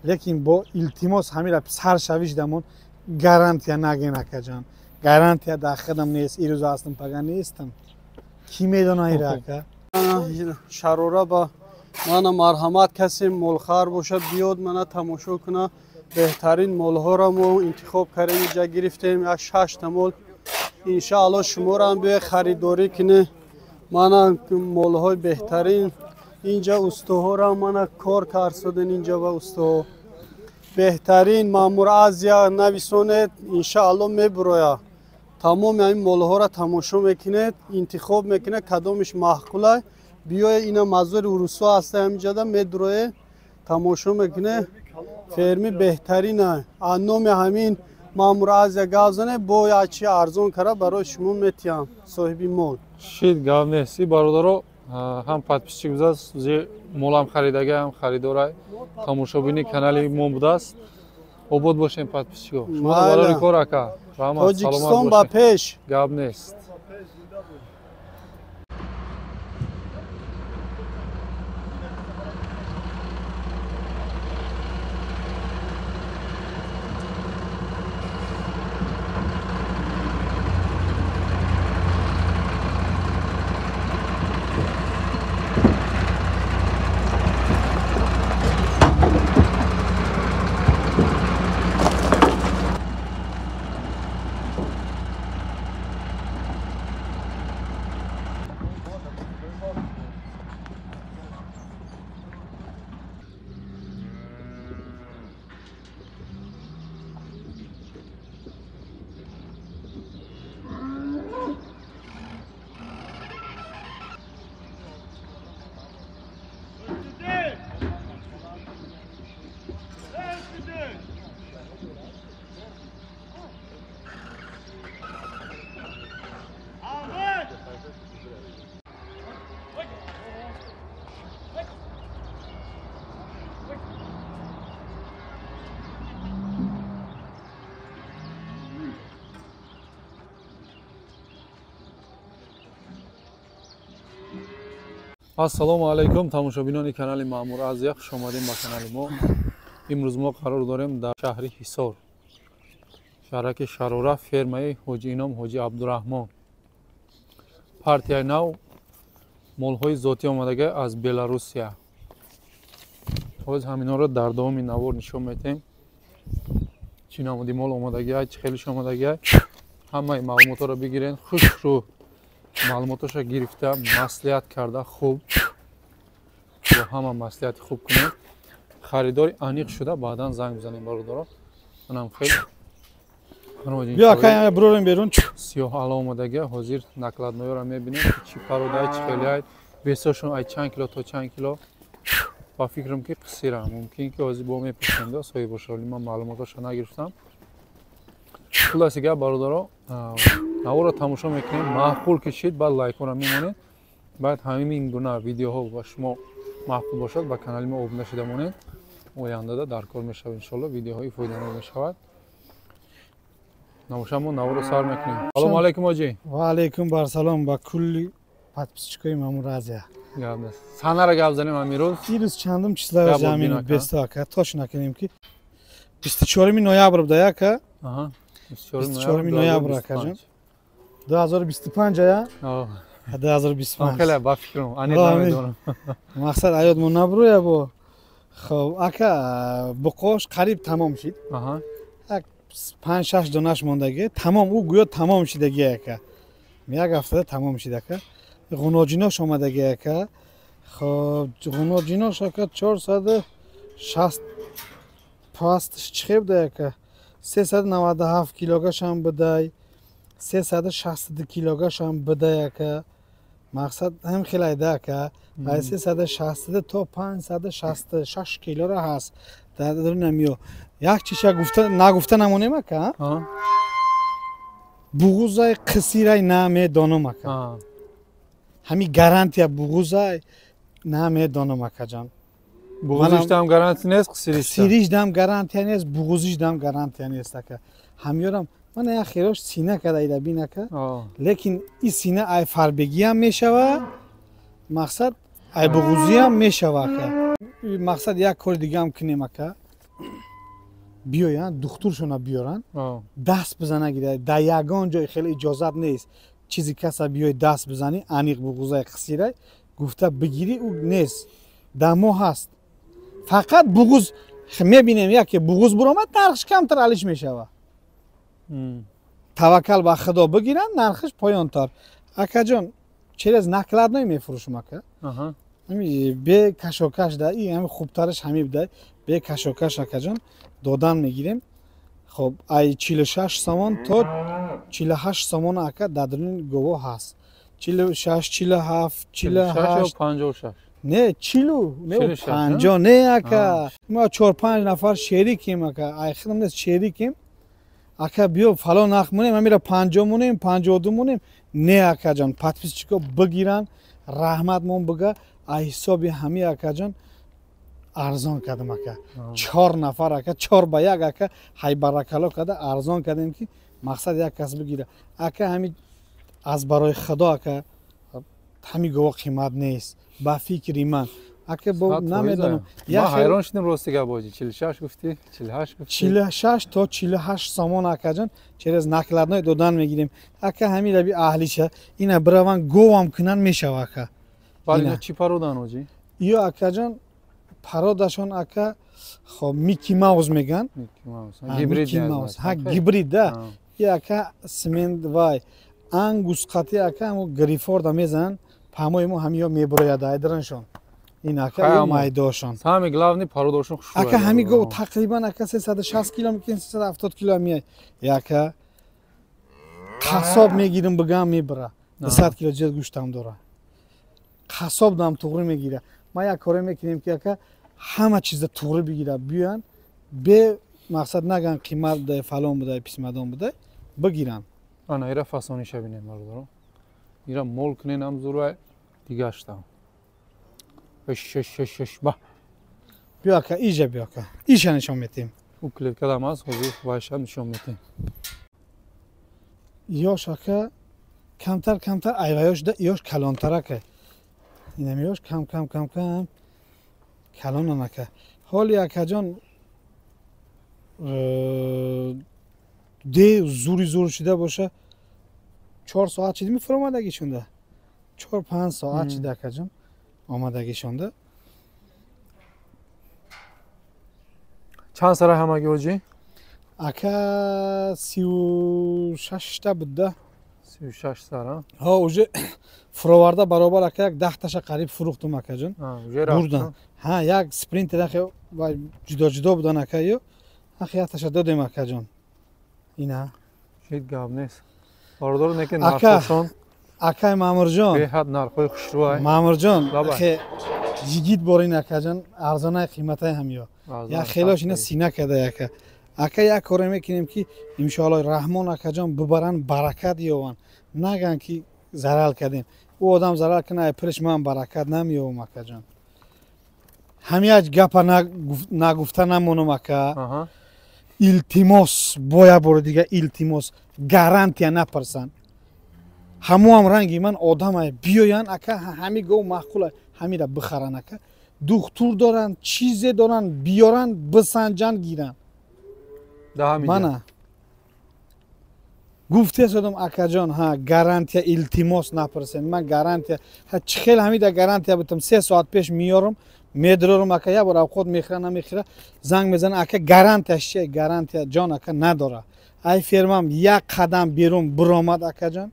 Лекин бо илтимос ҳамира саршавиш дамон гарантия наген акаҷон. Гарантия дар худам нест, ирӯз ҳастам, пага нестам. Кӣ медона ира ака? Шарора ба мана марҳамат, касе молхар бошад биёд мана тамошо куна. Беҳтарин молҳоро мо интихоб кардем, инҷа гирифтем як 6 та мол. Иншаалло шуморо ҳам биёед харидорӣ кунед. Мана молҳои беҳтарин инҷа, устоҳоро мана кор карсоден инҷа ба устоҳо. Беҳтарин Маъмур Азия нависонед, иншаалло мебурояд. Тамоми ҳамин молҳоро тамошо мекунед, интихоб мекунед, кадомиш маъқулай. Биёед, ина мазори урусҳо ҳаста ҳаминҷода медуроед, тамошо мекунед. Ферми беҳтарина. Аз номи ҳамин Маъмур Азия гап занед, бо як чи арзон кара барои шумо метиҳам соҳиби мол. Шид гап нест. И бародаро ҳам подписчик будааст, зе молам харидага, ҳам харидора, тамошобини канали мо будааст. Обод бошем подписчико. Шумо барори кор ака. Раҳмат, Тоҷикистон ба пеш. Гап нест. Ассалому алайкум тамошобинони канали Маъмур Азия, хуш омадем ба канали мо. Имрӯз мо қарор дорем дар шаҳри Ҳисор, шаҳраки Шарора, фермаи Ҳоҷи Ином Ҳоҷи Абдураҳмон. Партияи нав молҳои зотӣ омадага аз Беларусия. Ҳоз ҳаминҳоро дар давоми навор нишон метаҳем. Чӣ намуди мол омадагиай, чӣ хелиш омадагиай. Ҳамаи маълумотҳоро бигирен, хушрӯ маълумотоша гирифта, маслиҳат карда хуб, бо ҳама маслиҳати хуб кунед. Харидори аниқ шуда баъдан занг бизанем бародаро. Манам хел биё ака, бурорем берун. Сиёҳ ало омадагия, ҳозир накладноёро мебинем, ки чӣ пародай, чӣ хелиай, весошон ай чанд кило то чанд кило. Ба фикрам ки қисира, мумкин ки ҳозир бо мепурсем да соҳибоша, вале ман маълумотоша нагирифтам. Хулоси гап бародаро, наворро тамошо мекунем, маъқул кишид, баъд лайкҳоро мемонед. Баъд ҳамин гуна видеоҳо ба шумо маъқул бошад, ба канали мо обуна шуда монед. Ояндада дар кор мешавад иншоалло, видеоҳои фоиданок мешавад. Набошад мо наворро сар мекунем. Салому алайкум ҳоҷӣ. Ва алайкум барсалом ба кулли подписчикои Маъмур Азия. Гап нест. Санаро гап занем амирӯз. Ирӯз чандум числаи ҷамин бесту ака, тош накунем ки 24 ноябр буда ака. 24 ноябр акаҷон. 2025 ая? 2025. Хеле ба фикрам, аниқ намедонам. Мақсад аёдмон набурӯя бо. Хоб, ака, буқош қариб тамом шид. Як 5-6 донаш мондаги, тамом, ӯ гӯё тамом шидаги ака. Як ҳафтада тамом шид ака. Ғуноҷинош омадаги ака. Хоб, ғуноҷинош ака 460 пастш чӣ буда ака? 397 килогашам будай. 362 килогашам будай ака. Мақсад ҳам хелайда ака. 362 то 566 килора ҳаст. Дар намиё. Як чиша гуфта нагуфта намонем ака. Буғузай қисирай намедонам ака. Ҳами гарантия буғузай намедонам акаҷон. Буғузишдам гарантия нест, қисиришдам. Қисиришдам гарантия нест, буғузишдам гарантия нест ака. Ҳамёрам мана як хелош сина када ида бин ака. Лекин ин сина ай фарбегиам мешава, мақсад ай буғузиам мешава ака. Мақсад як кори дигаам кунем ака. Биёянд, духтуршона биёранд, даст бизана гирад. Дар ягон ҷой хеле иҷозат нест. Чизи каса биёй даст бизанӣ, аниқ буғузаи қисирай гуфта бигирӣ, ӯ нест. Дар мо ҳаст. Фақат буғуз мебинем, яке буғуз буромад, нархш камтар алиш мешавад. Таваккал ба Худо бигиранд, нархш поёнтар. Акаҷон, через накладной мефурӯшам ака. Бе кашокаш да, и ҳами хубтараш ҳами буда. Бе кашокаш акаҷон додан мегирем. Хоб, ай 46 сомон то 48 сомон ака дар даруни гово ҳаст. 46, 47, 48, 56. Не, 40, не 50, не ака. Мо 4-5 нафар шерикем ака. Ай худам нест шерикем. Ака биё фалон нарх монем, ҳамира 50 монем, 52 монем. Не акаҷон, подписчико бигиранд, раҳматмон бига, ай ҳисоби ҳами акаҷон арзон кардам ака. 4 нафар ака, 4 ба 1 ака, ҳайбаракало карда арзон кардем ки мақсад як кас бигира. Ака ҳами аз барои Худо ака ҳами гово қимат нест. Ба фикри ман. Ака бо намедонам. Ман ҳайрон шудам рости гап боҷи. 46 гуфтӣ, 48 гуфтӣ. 46 то 48 сомон акаҷон через накладной додан мегирем. Ака ҳами раби аҳлиша ина бираван говам кунан мешава ака. Бали ина чӣ пародан оҷи? Ё акаҷон пародашон ака хоб Микки Маус меган. Микки Маус. Гибрид. Ҳа гибрид да. И ака смент вай ангус қати ака ҳамо Грифорда мезананд, паҳмои мо ҳамиё мебурояд айдраншон. Ин ака ё майдошон. Самый главный пародошон хушрӯ. Ака ҳами гов тақрибан ака 360 кило мекунем, 370 кило меяй. Ака қассоб мегирим бигам мебара. 200 кило зиёд гӯштам дора. Қассоб дам туғри мегира. Ма як коре мекунем ки ака ҳама чиза туғри бигира, биёянд, бе мақсад наган қимат будай, фалон будай, писмадон будай, бигиранд. Ана ира фасониша бинем бародаро. Ира мол кунен зурай дигаштам. Шш ба. Биё ака, ижа биё ака. Иша нишон метем. У клеткадам аст, ҳозир вайша нишон метем. Ёш ака камтар камтар айваёш да ёш калонтар ака. Инам ёш кам кам кам кам калонан ака. Ҳоли акаҷон де зури зур шида боша 4 соат шиди мефуромадагишонда. 4-5 соат шида акаҷон омадагишонда. Чанд сара ҳамаги оҷи? Ака 36 та буда. 36 сара? Ҳа, уже фуроварда баробар ака як 10 таша қариб фурӯхтум акаҷон. Бурдан. Ҳа, як спринтер ахи ҷудо ҷудо будан ака ё. Ахи як таша додем акаҷон. Ина. Ҳеҷ гап нест. Бародаро неки нархошон. Акай Маъмурҷон. Беҳад нархҳои хушрӯай. Маъмурҷон, ахи жигит борин акаҷон, арзонаи қиматай ҳам ё. Як хелош ина сина када яка. Ака як коре мекунем ки иншоаллоҳ Раҳмон акаҷон бибаранд, баракат ёванд. Наган ки зарар кардем. Ӯ одам зарар кунад, ай пулиш ман баракат намеёвам акаҷон. Ҳамияч гапа нагуфта намонам ака. Илтимос, бо як бори дига илтимос, гарантия напарсанд. Ҳамоам ранги ман одамай биёянд ака, ҳами гов маъқула, ҳамира бихаранд ака. Духтур доранд, чизе доранд, биёранд, бисанҷанд, гиранд. Мана гуфтесодам акаҷон, ҳа гарантия илтимос напарсед. Ман гарантия ҳа чӣ хел ҳамида гарантия бутам, 3 соат пеш меёрам, медрорам ака, як бор авқот мехӯра, намехӯра, занг мезанам ака, гарантияш чие? Гарантия ҷон ака надора. Ай фермам як қадам берун биромад акаҷон,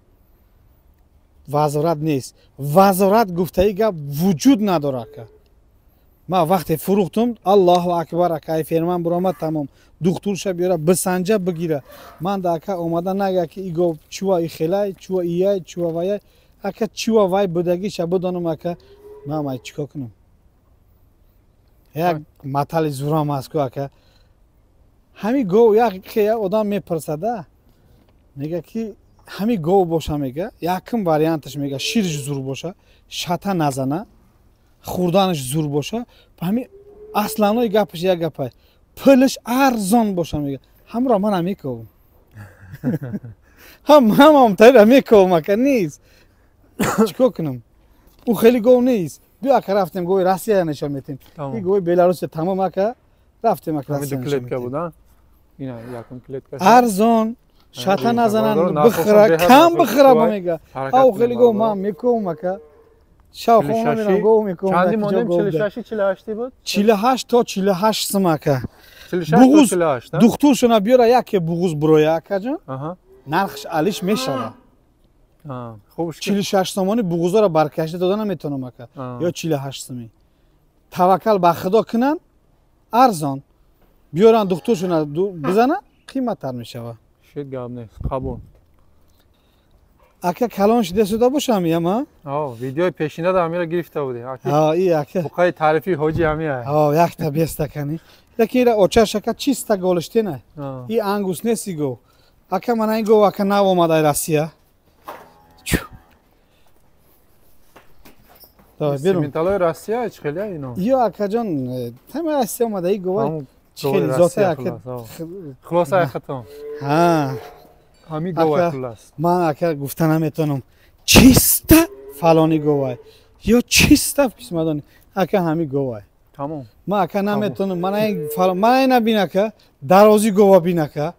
вазорат нест. Вазорат гуфтаи гап вуҷуд надора ака. Ман вақте фурӯхтум, Аллоҳу акбар ака, ай фермам биромад тамом. Духтурша биёра, бисанҷа, бигира. Ман да ака омада нага ки иго чува и хелай, чува ияй, чува ваяй. Ака чува вай будагиша бидонам ака, ман ай чикор кунам? Як матали зурам аст ку ака. Ҳами гов як одам мепурсада, мега ки ҳами гов боша, мега якум варианташ мега ширш зур боша, шата назана, хӯрданаш зур боша, ҳами асланои гапаш як гапай, пулаш арзон боша, мега ҳамро ман мековам. Ҳамам тайра мековам ака, нест. Чикор кунам? Ӯ хеле гов нест. Биё ака рафтем гови Россия нишон метем. И гови Беларусия тамом ака. Рафтем ака. Ҳамин клетка буда. Ина якум клетка. Арзон шата назанан бихра кам бихра мега. Ав хеле гов ман мекум ака. Шав хона мерам гов мекум. Чанди мондем 46 48 буд? 48 то 48 сум ака. 46 то 48. Духтуршона биёра яке буғуз буроя акаҷон. Нархш алиш мешава. Хуб 46 сомони буғузоро баркашта дода наметонам ака. Ё 48 сумӣ. Таваккал ба Худо кунанд, арзон. Биёранд духтуршона бизананд, қиматтар мешава. Шид гап нест, қабул. Ака калон шида суда бошам яма? Видеои пешина да амира гирифта будем. И ака. Буқаи таърифи ҳоҷи амия. Якта бестакани. Лекин ира очаш ака чиста голштена. И ангус нест гов. Ака мана ин гов ака нав омад ай Россия. Сименталои Россия чӣ хеле ино? Ё акаҷон, тама Россия омада и гова чӣ хеле зота ака. Хулоса ахатон. Ҳа. Ҳами говай хулас. Ман ака гуфта наметонам. Чиста фалони говай ё чиста қисмадони. Ака ҳами говай. Тамом. Ман ака наметонам. Ман ин фалон, ман ина бин ака, дарози гова бин ака.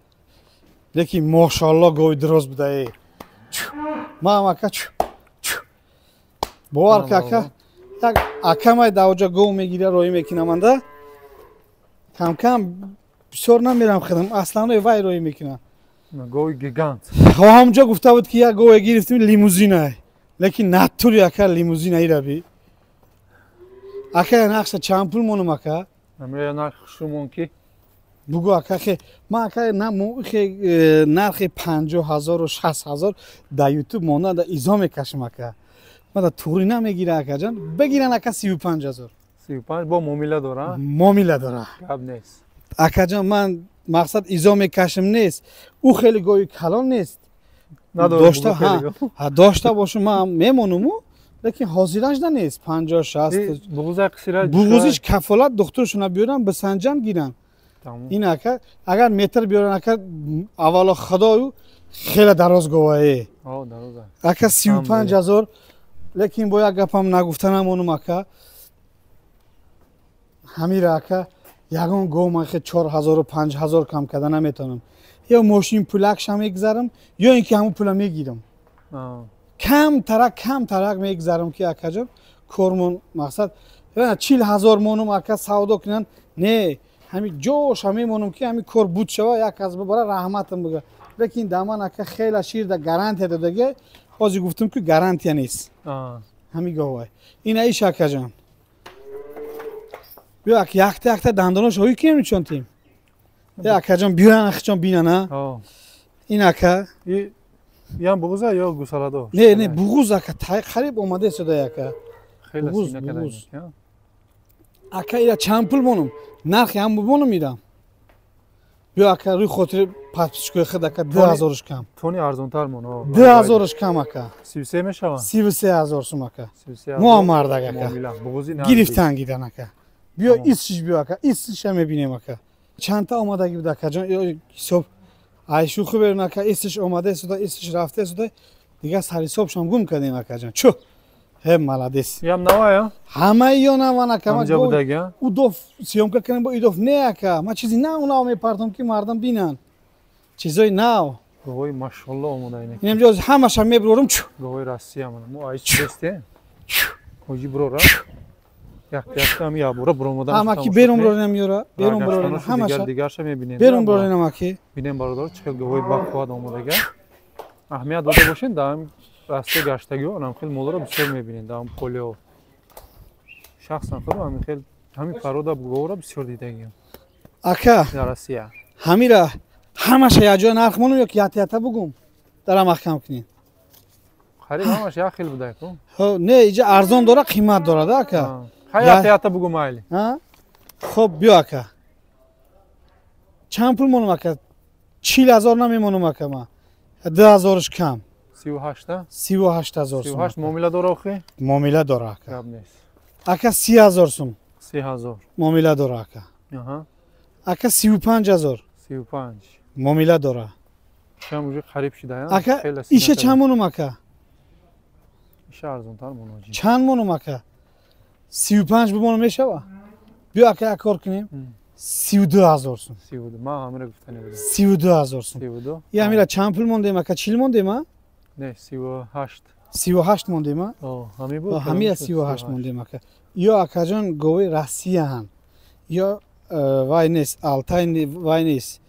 Лекин мошалло гови дароз буда. Ман ака бовар ки ака як акамай давҷа гов мегира роӣ мекунаманда. Кам-кам бисёр намерам хидам, аслан вай роӣ мекунам. Гови гигант. Ҳамҷо гуфта буд ки як гове гирифтем лимузина. Лекин натури ака лимузина ира би. Ака нақша чанд пул монум ака? Амира нарх шумон ки? Бугу ака хе ман ака на хе нархи 50,000 60,000 да YouTube монда да изо мекашам ака. Ма да туғри намегира акаҷон. Бигиран ака 35,000. 35 бо муомила дора? Муомила дора. Гап нест. Акаҷон ман мақсад изо мекашам нест. Ӯ хеле гови калон нест. Дошта дошта бошум ман мемонуму, лекин ҳозираш да нест. 50 60. Буғуза қисира. Буғузиш кафолат духтуршона биёран бисанҷан гиран. Ин ака агар метр биёран ака аввало худою хеле дароз говае. Ака 35,000. Лекин бо як гапам нагуфта намонум ака. Ҳамира ака ягон гов ман хе 4,000 5,000 кам карда наметонам. Ё мошин пулакша мегзарам, ё ин ки ҳамун пула мегирам. Камтарак мегзарам ки акаҷон кормон мақсад 40,000 монум ака савдо кунан. Не, ҳами ҷоша мемонам ки ҳами кор буд шава, як аз бибара раҳматам бига. Лекин да ман ака хела шир да гарантия додага, ҳозир гуфтам ки гарантия нест. Ҳами говай. Ина иш акаҷон. Биё ака якта якта дандонош ҳои кунем чон тим. Акаҷон биёян ахчон бинана. Ин ака. Ям буғуза ё гусаладор? Не, не, буғуз ака, қариб омада истода ака. Буғуз, буғуз. Ака ира чанд пул монум? Нархи ҳам бимонум ирам. Биё ака рӯи хотири подписчикои худ ака 2,000 кам. Тони арзонтар мон. 2,000 кам ака. 33 мешавад? 33,000 сум ака. Мо мардак ака. Гирифтан гиран ака. Биё исшиш биё ака, исшиша мебинем ака. Чандта омадагӣ буд акаҷон, ҳисоб айшуху берун ака, исш омада истода, исш рафта истода, дигар сарҳисобшам гум кардем акаҷон. Чу? Ҳе маладес. Ям навая? Ҳамаи ё наван ака. Удоф съёмка кардем бо идоф не ака. Ман чизи нав нав мепартам ки мардам бинанд. Чизои нав. Говои машалло омода ин. Инам ҷо ҳамаша мебурорум чу. Говои Россия мана. Мо айч бесте. Ҳоҷи бурора. Якта ям ябура буромадан. Ҳамаки берун буроринам ёра, берун буроринам ҳамаша. Дигарша мебинем. Берун буроринам аки. Бинем бародар чӣ хел говои бақувват омодага. Аҳамият дода бошед, дар ҳам расте гаштагиҳо анам хел моларо бисёр мебинед, дар ҳам полиҳо. Шахсан худам ҳамин хел ҳамин парода говро бисёр дидагиам. Ака, дар Россия. Ҳамира ҳамаша якҷоя нарх монум ё ки ята-ята бугум? Дара маҳкам кунем. Қариб ҳамаш як хел буда ку? Не, иҷа арзон дора, қимат дорад ака. Ята бугу майли. Хоб биё ака. Чанд пул монум ака? 40,000 намемонум ака ман. 2,000 кам. 38? 38,000 сум. 38 муомила дора охи? Муомила дора ака. Гап нест. Ака 30,000 сум. 30,000. Муомила дора ака. Ака 35,000. 35. Муомила дора. Шам уже қариб шуда. Ака иша чанд монум ака? Иша арзонтар монум. Чанд монум ака? 35 бимонум мешава? Биё ака як кор кунем. 32 ҳазор сум. 32. Ман ҳамира гуфтани будам. 32 ҳазор сум. 32. И ҳамира чанд пул мондем ака? 40 мондем а? Не, 38. 38 мондем а? О, ҳами буд. Ҳамира 38 мондем ака. Ё акаҷон гови Россияҳанд. Ё вай нест, Алтай вай нест.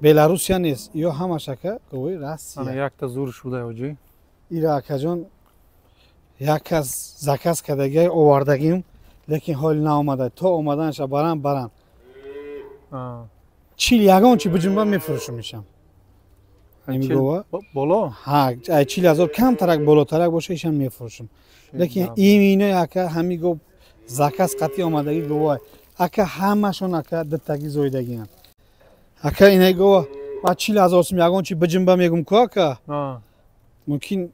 Беларусия нест. Ё ҳамаш ака гови Россия. Ана якта зур шуда ҳоҷӣ. Ира акаҷон як кас заказ кардагиай овардагим, лекин ҳол наомада. То омаданша барам. 40 ягон чи биҷунба мефурӯшум ишам. Ҳамин боло? Ҳа, 40 ҳазор камтарак болотарак боша ишам мефурӯшум. Лекин имино ака ҳами гов заказ қатъи омадагӣ говай. Ака ҳамашон ака дитаги зоидагианд. Ака инаи гова ба 40 ҳазор сум ягон чи биҷунба мегум ку ака? Мумкин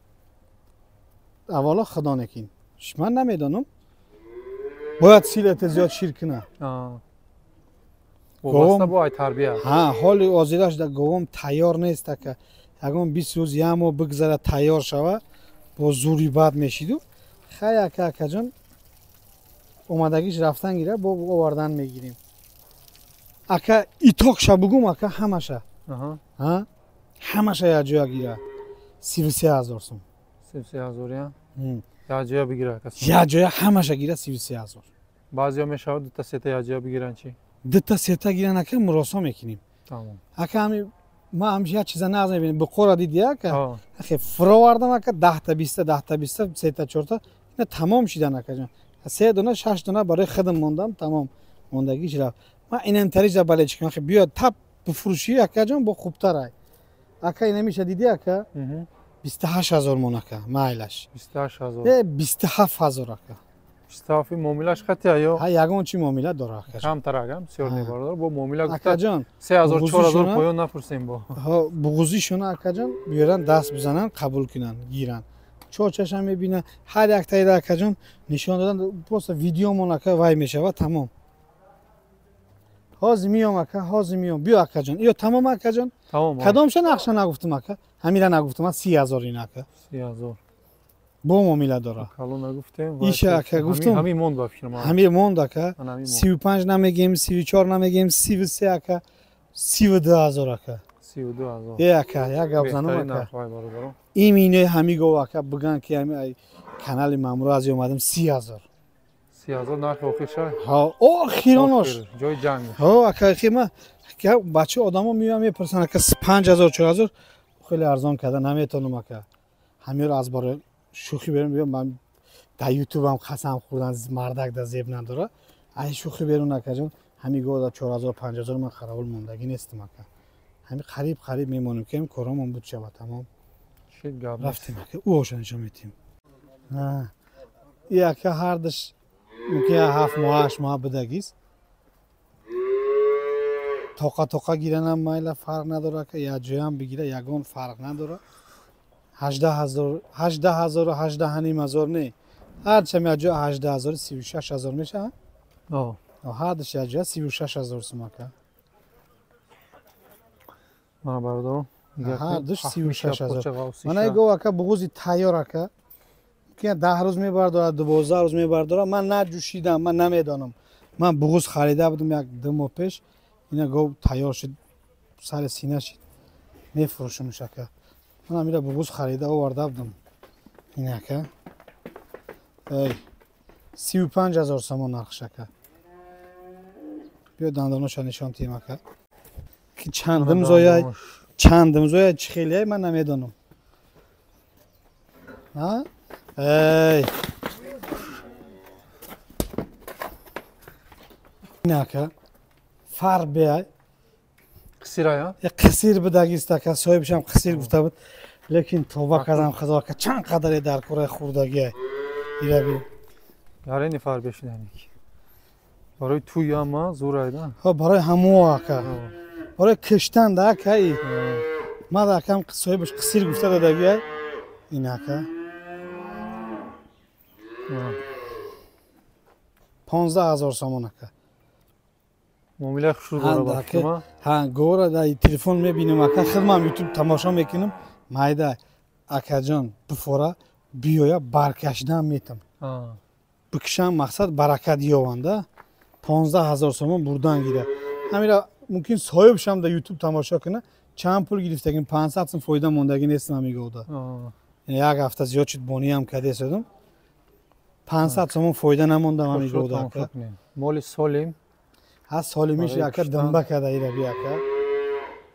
аввало худо некин. Ман намедонам. Бояд силата зиёд шир кунад. Вобаста бо ай тарбия. Ҳа, ҳоли ҳозираш да говом тайёр нест ака. Ягон 20 рӯз як моҳ бигзара тайёр шава, бо зури бад мешиду. Хай ака акаҷон омадагиш рафтан гира, бо овардан мегирем. Ака итоқша бугум ака ҳамаша. Ҳа? Ҳамаша якҷоя гира. 33 ҳазор сум. 33 ҳазор я? Якҷоя бигира ака. Якҷоя ҳамаша гира 33 ҳазор. Баъзеҳо мешавад дута сета якҷоя бигиранд чӣ? Дута сета гиран ака муросо мекунем. Ака ҳами ман ҳамеша як чиза нағз мебинам. Буқора диди ака? Ахе фуровардам ака 10та 20та 10та 20та сета чорта ина тамом шидан акаҷон. 3 дона 6 дона барои худам мондам тамом. Мондагиш рафт. Ман инамтарижа бале чӣ кунам? Ахе биё тап бифурӯшӣ акаҷон бо хубтар ай. Ака инамиша диди ака? 28 ҳазор мон ака майлаш. 28 ҳазор. 27 ҳазор ака. 27 муомилаш қатъия ё? Ҳа, ягон чи муомила дора акаҷон. Камтарак ам сиёр мебардор. Бо муомила гуфта акаҷон 3000 4000 поён нафурсем бо. Ҳа, буғузишона акаҷон биёран даст бизанан қабул кунан, гиран. Чорчашам мебинан, ҳар як таида акаҷон нишон додан, просто видеомон ака вай мешава тамом. Ҳозир миём ака, ҳозир миём. Биё акаҷон. Ё тамом акаҷон? Тамом. Кадомша нақша нагуфтум ака? Ҳамира нагуфтум, 30 ҳазор ин ака. 30 ҳазор. Бо муомила дора. Кало нагуфтем. Иша ака гуфтум. Ҳамин монд ба фикрам. Ҳамин монд ака. 35 намегем, 34 намегем, 33 ака, 32 ҳазор ака. 32 ҳазор. Э ака, як гап занам ака. Иминои ҳами гов ака биган ки ҳами ай канали Маъмур аз омадам 30 ҳазор. 30 ҳазор нархи охир шай? Ҳа, охиронош. Ҷои ҷанг. Ҳа, ака хи ма бача одамо меоянд мепурсанд ака 5 ҳазор 4 ҳазор хеле арзон карда наметонам ака. Ҳамиро аз барои шӯхӣ берун биём, ман дар ютубам қасам хӯрдан мардак да зеб надора. Ай шӯхӣ берун акаҷон, ҳами гов да 4000 5000 ман қаравул мондагӣ нестам ака. Ҳами қариб қариб мемонем ки коромон буд шава тамом. Шид гап. Рафтем ака, ӯ оша нишон метиҳем. И ака ҳардаш мумкин 7 моҳ 8 моҳ будагист. Тоқа тоқа гиранам майла фарқ надора ака, як ҷоям бигира ягон фарқ надора. 18 ҳазор, 18 ҳазор, 18 ҳазор не. Ҳарчам як ҷо 18 ҳазор, 36 ҳазор мешавад? О. Ҳардаш як ҷо 36 ҳазор сум ака. Мана бародарон, ҳардаш 36 ҳазор. Мана гов ака буғузи тайёр ака. Ки 10 рӯз мебардорад, 12 рӯз мебардорад. Ман наҷӯшидам, ман намедонам. Ман буғуз харида будам як 2 моҳ пеш. Ина гов тайёр шуд, сари сина шуд. Мефурӯшумш ака. Ман ҳамира буғуз харида оварда будам. Ин ака. Эй, 35 ҳазор сомон нархш ака. Биё дандоноша нишон тиҳем ака. Ки чандим зояй, чандим зояй чӣ хелияй ман намедонам. Ҳа? Эй. Ин ака фар биай. Қисир ая? Қисир будагист ака, соҳибшам қисир гуфта буд. Лекин тавба кардам худо ака, чанд қадаре дар кораи хурдагиай. Ира би. Гарени фар бешиданик. Барои туяма зур айда. Ҳа, барои ҳамо ака. Барои киштан да ака и. Ман акам соҳибаш қисир гуфта додагиай. Ин ака. 15 ҳазор сомон ака. Муомила хушрӯ дора ба шумо? Ҳа, гора дар телефон мебинам ака, худмам ютуб тамошо мекунам. Майда акаҷон бифора биёя баркашидан метам. Бикшам мақсад баракат ёванда. 15 000 сомон бурдан гира. Ҳамира мумкин соҳибшам дар Ютуб тамошо кунад. Чанд пул гирифтагим, 500 сум фоида мондагӣ нестам ҳами говда. Як ҳафта зиёд шуд, бониам кадесадум. 500 сомон фоида намондам ҳами говда, ака. Моли солим. Ҳа, солимиш, ака, думба када ира би, ака.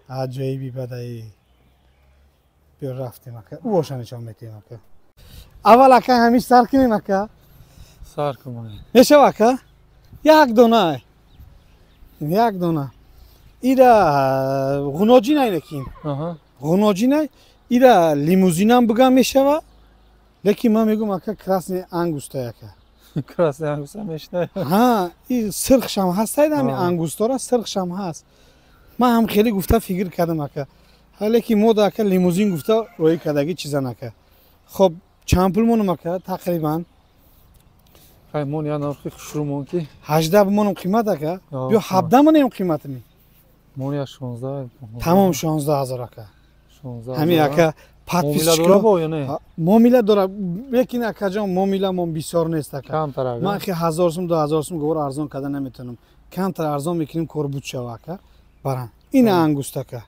Аҷоиби бадаи. Биё, рафтем, ака. Ӯ боша нишон метиҳем, ака. Аввал, ака, ҳамиш сар кунем, ака. Сар кунем. Мешава, ака? Як дона. Як дона. Ира ғуноҷинай лекин. Ғуноҷинай. Ира лимузинам бугам мешава. Лекин ман мегӯм, ака, красный ангустай, ака. Красный ангуста мешна. Ҳа, и сирхшам ҳастайд, ҳами ангустора сирхшам ҳаст. Ман ҳам хеле гуфта фикр кардам, ака. Лекин мода, ака, лимузин гуфта роӣ кардагӣ чизан, ака. Хоб, чанд пул монум, ака, тақрибан? Хай, мон я нархи хушрӯ мон ки. 18 бимонам қимат, ака? Ё 17 монем қиматми? Мон я 16. Тамом, 16 000, ака. Ҳами, ака, подписчика муомила дора, лекин, акаҷон, муомиламон бисёр нест, ака. Ман хи 1000 сум, 2000 сум говор арзон карда наметавонам. Камтар арзон мекунем, кор буд шава, ака. Баран. Ина ангуст, ака.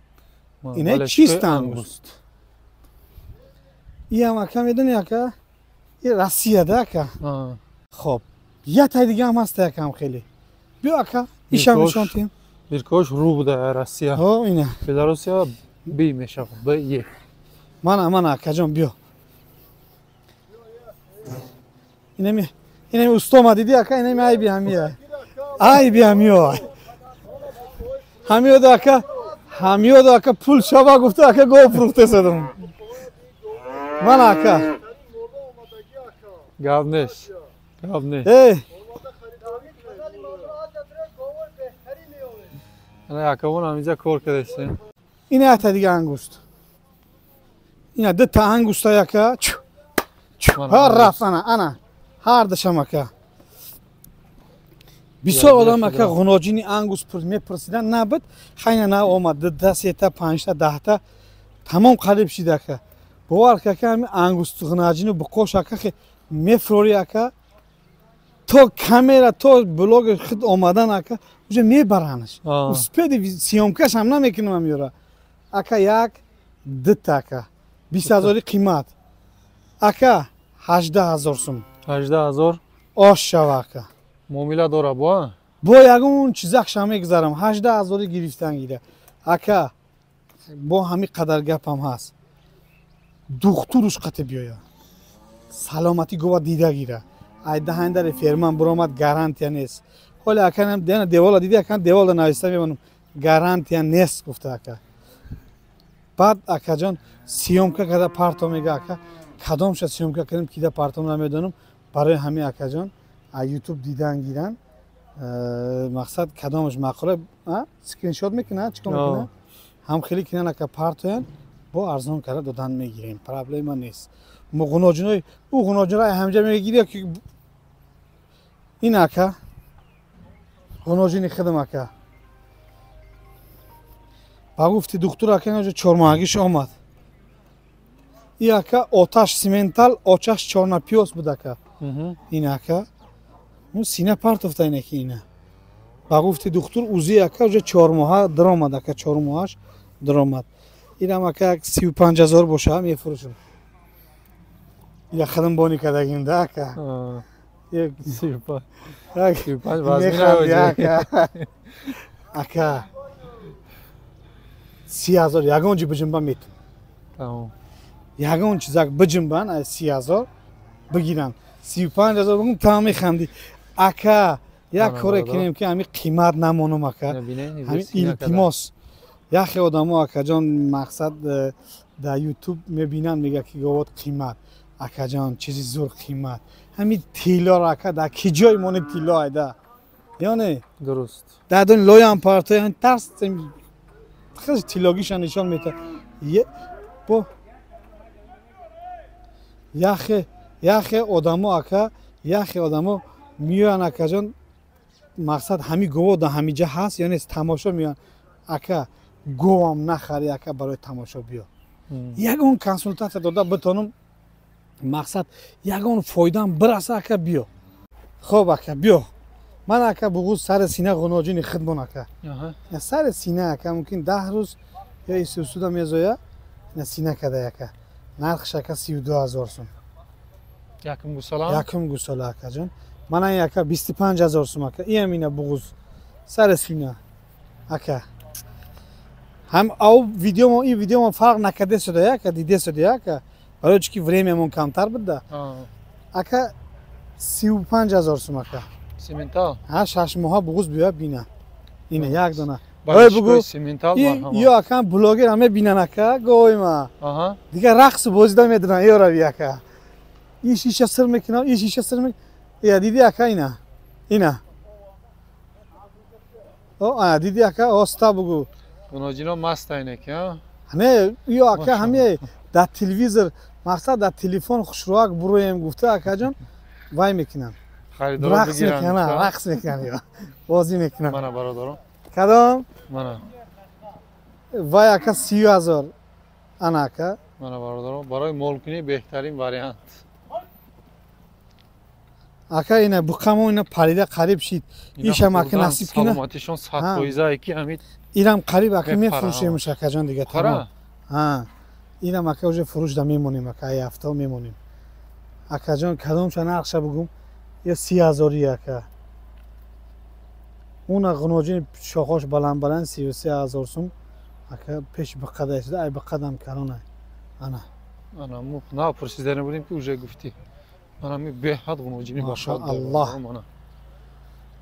Ина чист ангуст. Иам, ака, медони, ака, и Россияда, ака. Хоб, як тай дига ҳам ҳаста, якам хеле. Биё, ака, ишам нишон тиҳем. Биркош ру буда Россия. Ҳо, ина. Беларусия би мешавад, Б Е. Мана, мана, акаҷон, биё. Инами устома диди, ака, инами айби ҳамия. Айби ҳамиё. Ҳамиёда, ака, ҳамиёда, ака, пул шава гуфта, ака, гов фурӯхтесадум. Мана, ака. Гап нест. Гап нест. Эй! Ана акавон ҳаминҷа кор кардастем. Ина якта дига ангуст. Ина дута ангуста, яка. Ҳа, рафт, ана, ана. Ҳар душам, ака. Бисёр одам, ака, ғуноҷини ангуст мепурсидан набуд. Хайна на омад, дута, сета, панҷта, 10та тамом қариб шид, ака. Бовар ки, ака, ҳами ангуст ғуноҷину буқош, ака, мефурори, ака, то камера, то блогер худ омадан, ака, уже мебаранаш. Успеди съёмка шам намекунам амёра, ака. Як, дута, ака, 20 ҳазори қимат, ака, 18 000 сум. 18 000. Ош шава, ака. Муомила дора бо? Бо ягон чизакшам мегузарам. 18 ҳазори гирифтан гира, ака. Бо ҳамин қадар гапам ҳаст: духтуруш қате биёя, саломатӣ гова дида гира. Ай даҳандари ферман буромад, гарантия нест. Ҳоле, ака, девола диди, ака, девола нависта мемонам, гарантия нест гуфта, ака. Баъд, акаҷон, съёмка карда парто мега, ака, кадомша съёмка кардем, кида партом намедонам. Барои ҳамин, акаҷон, ютуб дидан гиран, мақсад, кадомаш маъқула, скриншот мекуна, чикор мекуна, ҳам хеле кинан, ака, партоян, бо арзон карда додан мегирем, проблема нест. Ғуноҷинои ӯ ғуноҷинро ҳамҷа мегири ки ин, ака, ғуноҷини хидм, ака, ба гуфти духтур, ака, инҷо чормоҳагиш омад. И, ака, оташ симентал, очаш чорнапиёз буд, ака. Ин, ака, сина партофта ина ки ина ба гуфти духтур узи, ака, уже 4 моҳа даромад, ака, 4 моҳаш даромад. Инам, ака, як 35 000 боша, мефурӯшам. Я хидм бони кардагим да, ака. 35. Ака, 30 000 ягон ҷи биҷунбан метун, ягон чизак биҷунбан, аз 30 000 бигиранд. 35 000 бигум, та механдӣ, ака. Як коре кунем ки ҳами қимат намонам, ака, ҳами илтимос. Яхе одамо, акаҷон, мақсад, дар Ютуб мебинанд, мега ки говот қимат. Акаҷон, чизи зур қимат, ҳами тиллоро, ака, дар ки ҷой мони тилло айда ё не? Дуруст. Дар дон лоям парто тарс хеле тиллогиша нишон мета бо яхе одамо, ака, яхе одамо меоянд, акаҷон, мақсад, ҳами гово дар ҳамиҷа ҳаст ё нест, тамошо меоянд. Ака, говам нахари, ака, барои тамошо биё. Ягон консултатсия дода битонам, мақсад, ягон фоидаам бираса, ака, биё. Хоб, ака, биё. Ман ака буғуз сари сина ғуноҷини хидмон ака. Сари сина ака мумкин 10 рӯз ё исусуда мезоя, ина сина када ака. Нархш ака 32000 сум. Якум гусала? Якум гусала ака ҷон. Мана ин ака 25000 сум ака. Иам ина буғуз сари сина ака. Ҳам ав видео ин видео фарқ накарда шуда ака, дида шуда ака. Барои чӣ ки времямон камтар буда. Ака 35000 сум ака. Симентал? Ҳа, 6 моҳа буғуз биё бина. Ина як дона. Ой бугу симентал марҳамат. Ё ака блогер ҳаме бинан ака, гойма. Дигар рақс бозида медонан, ё рави ака. Ин шиша сир мекунам, ин шиша сир мек. Я диди ака ина. Ина. О, а диди ака оста бугу. Гуноҷино маста ине ки, а? Не, ё ака ҳаме дар телевизор, мақсад дар телефон хушрӯак буроем гуфта акаҷон вай мекунам. Рақс мекунам, рақс мекунам ё. Бозӣ мекунам. Мана бародарон. Кадом? Мана. Вай ака 30000. Ана ака. Мана бародарон, барои молкунӣ беҳтарин вариант. Ака ина буқамо ина парида қариб шид. Ишам ака насиб кина. Саломатишон 100% ки ҳамид. Ирам қариб ака мефурӯшемш акаҷон дига тамом. Ҳа. Ирам ака уже фурӯш да мемонем ака, ай ҳафта мемонем. Акаҷон кадомша нархша бугум? Ё 30000 ака. Уна ғуноҷини шохош баланд баланд 33000 сум ака пеш биқада шуда, ай биқадам калона. Ана. Ана мо на пурсидани будем ки уже гуфтӣ. Ана ми беҳад ғуноҷини бошад. Аллоҳ.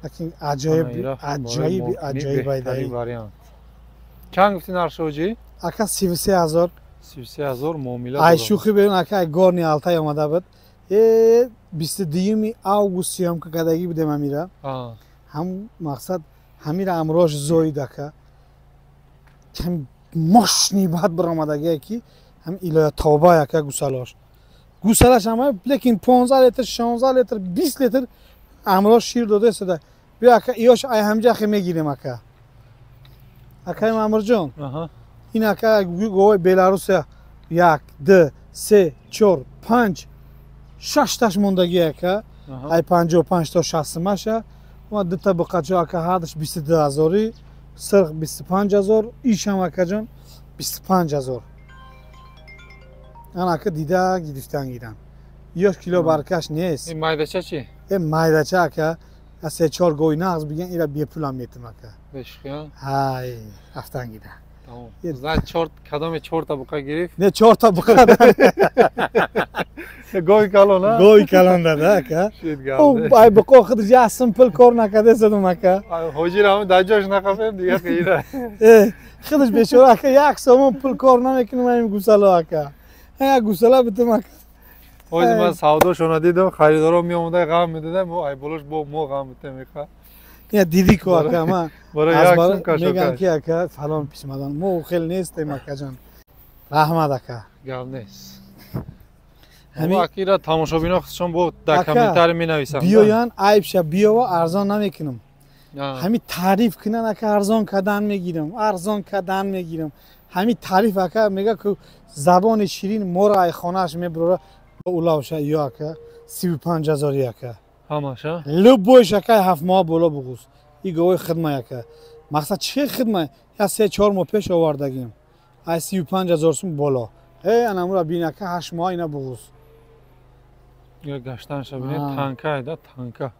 Лакин аҷоиб аҷоиб аҷоиб айдаи вариант. Чанд гуфтӣ нархш ҳоҷӣ? Ака 33000. 33000 муомила. Ай шӯхӣ берун ака, ай горни Алтай омада буд. 22 август съёмка кардагӣ будем амира. Ҳам мақсад ҳамира амрош зоид ака. Кам мощный бад баромадагие ки ҳам илоя тавба ака гусалош. Гусалаш ҳама, лекин 15 литр, 16 литр, 20 литр амрош шир дода истода. Биё ака, иёш ай ҳамҷа мегирем ака. Акай Маъмурҷон. Ин ака говои Беларусия 1, 2, 3, 4, 5, 6 таш мондагӣ ака. Ай 55 то 60 маша. Ма дута буқачо ака ҳардаш 22000, сирх 25000, ишам акаҷон 25000. Ан ака дида гирифтан гирам. Ёш кило баркаш нест. Ин майдача чи? Э майдача ака, аз 3-4 гои нағз биган, ира бепулам метим ака. Бешхия? Ҳай, рафтан гира. Тамом. Значит, чор кадоме чорта буқа гирифт? Не, чорта буқа. Гои калон, а? Гои калон дада ака. Ай буқо худаш як сум пул кор накарда задум ака. Ҳоҷир ҳам дар ҷош нақафем дига қиира. Худаш бечора ака як сомон пул кор намекунам ҳамин гусало ака. Як гусала битум ака. Ҳозир ман савдошона дидам, харидоро меомада ғам медодам, мо ай болош бо мо ғам метем меха. Я диди ку ака, ма мегам ки ака фалон писмадан. Мо хел нестем акаҷон. Раҳмат ака. Гап нест. Ҳамин акира тамошобино худшон бо дар комментарий менависанд. Биёян айбша биёва арзон намекунам. Ҳамин таъриф кунан ака арзон кардан мегирам, арзон кардан мегирам. Ҳамин таъриф ака мега ку забони ширин моро ай хонааш мебурора улавша ё ака 35000 ака. Ҳамаша? Любойш ака 7 моҳ боло буғуз. И говои хидмай ака. Мақсад чӣ хидмай? Я 3-4 моҳ пеш овардагим. Ай 35000 сум боло. Э анамура бин ака 8 моҳ ина буғуз. Я гаштанша бинед танка да танка.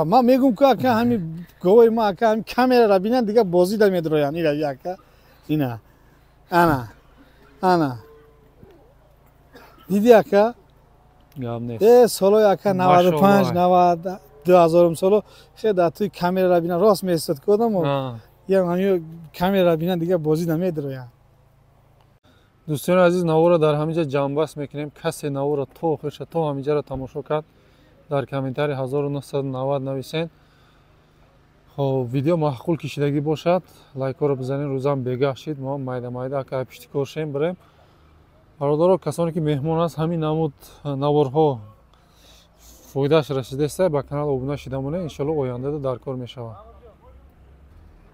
Ман мегум ку ака ҳами говои ма ака ҳами камерара бинан дига бозӣ да медроян. Ира ака. Ина. Ана. Ана. Диди ака? Гап нест. Солои ака 95, 92 ҳазорум соло хе дар туи камерара бинан рост меистод ку одамо. Я ҳами камерара бинан дига бозӣ да медроян. Дӯстони азиз, наворро дар ҳамин ҷа ҷамъбаст мекунем. Касе наворро то охирша то ҳамин ҷаро тамошо кард, дар комментарий 1990 нависен. Хоб, видео маъқул кишидагӣ бошад, лайкҳоро бизанед, рӯзам бегаҳ шид, мо майда майда ака пишти кор шем бирем. Бародаро, касоне ки меҳмон аст, ҳамин намуд наворҳо фоидааш расидаеста, ба канал обуна шида монед, иншоалло ояндада дар кор мешавад.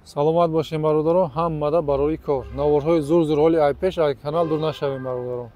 Саломат бошем бародаро, ҳамада барои кор. Наворҳои зур зур ҳоли ай пеш ай канал дур нашавем бародаро.